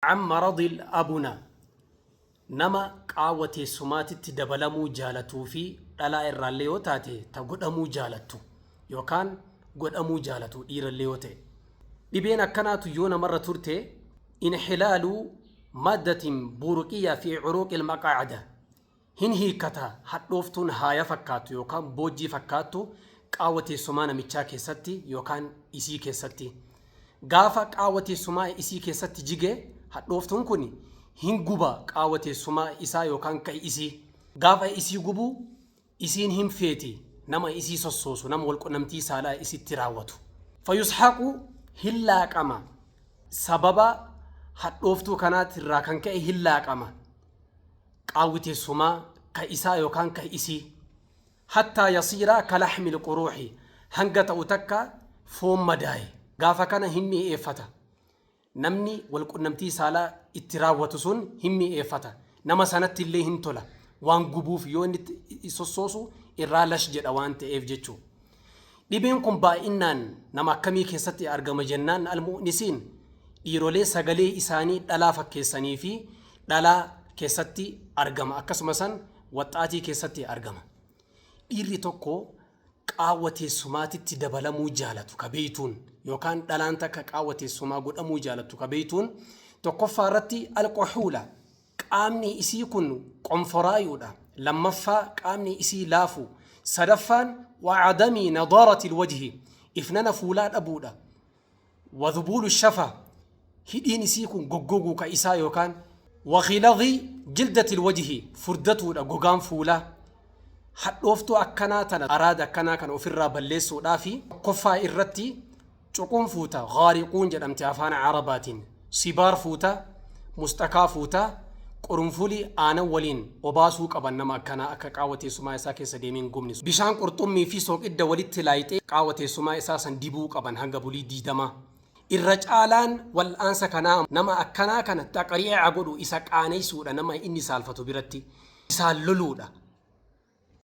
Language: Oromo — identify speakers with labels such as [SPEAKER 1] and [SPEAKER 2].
[SPEAKER 1] An maradil abuna, nama qaawwa teessumaatitti dabalamuu jaalatuu fi dhalaa irraallee yoo taate ta godhamuu jaalattu yookaan godhamuu jaalatu dhiirallee yoo ta'e. Dhibeen akkanaatu yoo namarra turte inxilaalu maaddatin buruqiyya fi curuuqil maqaacada hin hiikkata hadhooftuun haaya fakkaattu yookaan boojjii fakkaattu qaawwa teessumaa namichaa keessatti yookaan isii keessatti. Gaafa qaawwa teessumaa isii keessatti jige hadhooftuun kun hin guba qaawwa teessumaa isaa yookaan ka isii. Gaafa isii gubu isiin hin feeti nama isii sossoosu nama walqunnamtii saalaa isitti raawwatu. Fayusxaqu hin laaqama sababa hadhooftuu kanaatirraa kan ka'e hin laaqama qaawwi teessumaa ka isaa yookaan ka isii. Hattaa yasiira kalaxmil quruuxi hanga ta'u takka foon madaaye. Gaafa kana hin mi'eeffata. Namni walqunnamtii saalaa itti raawwatu sun hin mi'eeffata. Nama sanatti illee hin tola. Waan gubuuf yoo inni sossoosu irraa lash jedha waan ta'eef jechuu. Dhibeen kun baay'inaan nama akkamii keessatti argama jennaan almu'nisiin dhiirolee sagalee isaanii dhalaa fakkeessanii fi dhalaa keessatti argama. Akkasuma san waxxaatii keessatti argama. Dhiirri tokko qaawwa teessumaatitti dabalamuu jaalatu ka beeytuun yookaan dhalaan takka qaawwa teessumaa godhamuu jaalattu ka beeytuun tokkoffaa irratti alquxuula qaamni isii kun qonforaayuudha. Lammaffaa qaamni isii laafu. Sadaffaan wacadamii nadaarati lwajhi ifnana fuulaa dhabuudha. Wadhubuulu shafa hidhiin isii kun goggoguu ka isaa yookaan wakhiladi jildati lwajhi furdatuudha gogaan fuulaa. Hadhooftuu akkanaa tana araada akkanaa kana ofirraa balleessuudhaa fi tokkoffaa irratti cuquun fuuta gaariquun jedhamte afaan Arabaatiin sibaar fuuta mustakaa fuuta qurunfulii aanan waliin obaasuu qaban nama akkanaa akka qaawwa teessumaa isaa keessa deemee hin gubne. Bishaan qurxummii fi sooqidda walitti laayixee qaawwa teessumaa isaa san dibuu qaban hanga bulii 20. Irra caalaan wal'aansa kanaa nama akkanaa kana taqrii'a godhu isa qaaneessuudha nama inni saalfatu biratti. Isaan loluudha.